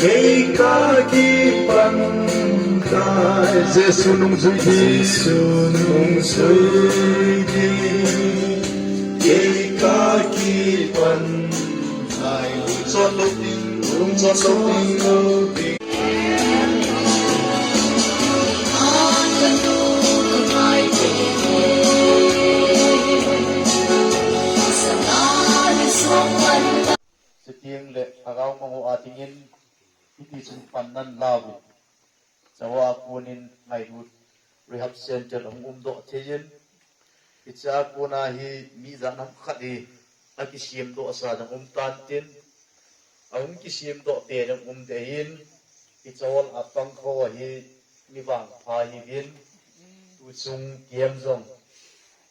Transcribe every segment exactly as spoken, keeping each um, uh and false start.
Kei kakipan tai, Jesu nungjui ding. Jesu nungjui ding. Kei kakipan tai. Lungchot lou ding, lungchot lou ding, lou ding. Chuteng le lhagao mangho a dingin hiti chun pannan lauvin, chua konin ngailut rehab center hung umdoh theiyin, hichea kona hi mi jat ham khat hi akisemdoh sa jong um tan tin, ahung kisemdoh be jong um ding ahin, hiche hol a pang kho hi mi vangpha hiuvin, tuchung camp jong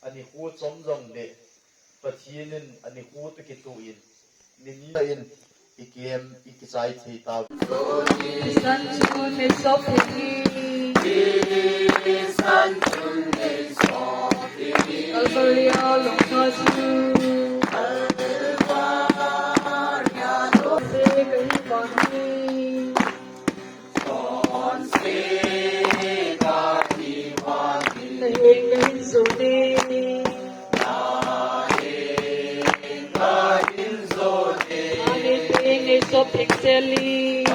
ani khu chom jongle Pathen in ani khu toh kituh in, ni ni in i camp i kichai thei tau. San chu nei sop thei hi. Calvary a lungtha chu. Se kahi vang hi. Naheng nahin jo ding. Ani te nei sop thei sel in.